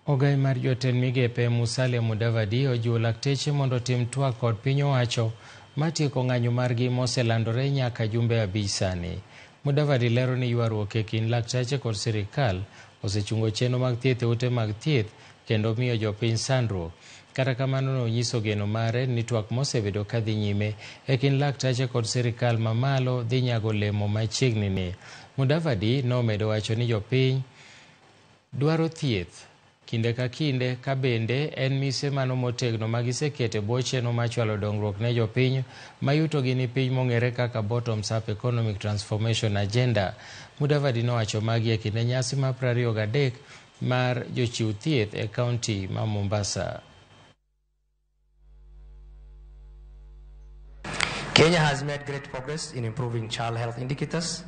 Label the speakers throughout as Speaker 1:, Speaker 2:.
Speaker 1: Ogai mar jotend migepe Musalia Mudavadi ojiwo lakteche mondo otim twak kod piny owacho matieko ng'anyo margi moselandore nyaka jumbe 5 sani. Mudavadi lero ni ywaruok e kind laktache kod sirikal osechungo chenro mag thieth e ute mag thieth kendo miyo jopiny sandruok. Kata kamano nonyiso geno mare ni twak mosebedo kadhi nyime e kind laktache kod sirikal mamalo dhi nyago lemo machiegni ni. Mudavadi nomedo wacho ni jopiny dwaro thieth kinde ka kinde ka bende en mise mano motegno ma gisekete bwo chenro mar chwalo dongruok ne jopiny mayutogi ni piny mong'ere kaka Bottoms Up Economic Transformation Agenda. Mudavadi nowacho magi e kinde nyasi mar 23 mar jochiw thieth e kaunti ma Mombasa.
Speaker 2: Kenya has made great progress in improving child health indicators.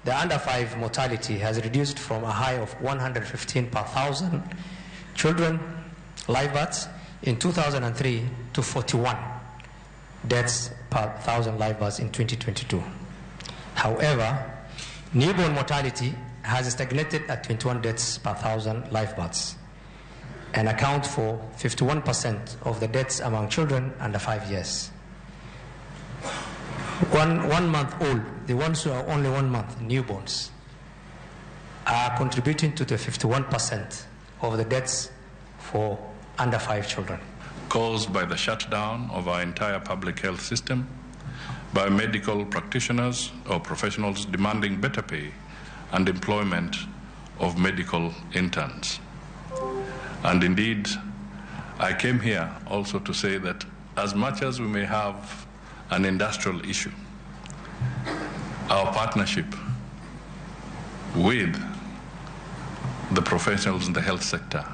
Speaker 2: The under 5 mortality has reduced from a high of 115 per thousand children live births in 2003 to 41 deaths per thousand live births in 2022. However, newborn mortality has stagnated at 21 deaths per thousand live births and account for 51% of the deaths among children under 5 years. One month old, the ones who are only 1 month, newborns, are contributing to the 51% of the deaths for under 5 children.
Speaker 3: Caused by the shutdown of our entire public health system, by medical practitioners or professionals demanding better pay and employment of medical interns. And indeed, I came here also to say that as much as we may have an industrial issue, our partnership with the professionals in the health sector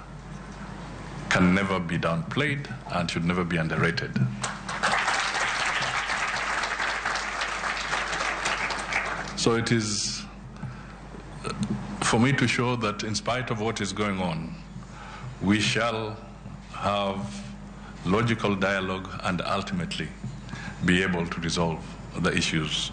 Speaker 3: can never be downplayed and should never be underrated. So it is for me to show that in spite of what is going on, we shall have logical dialogue and ultimately be able to resolve the issues.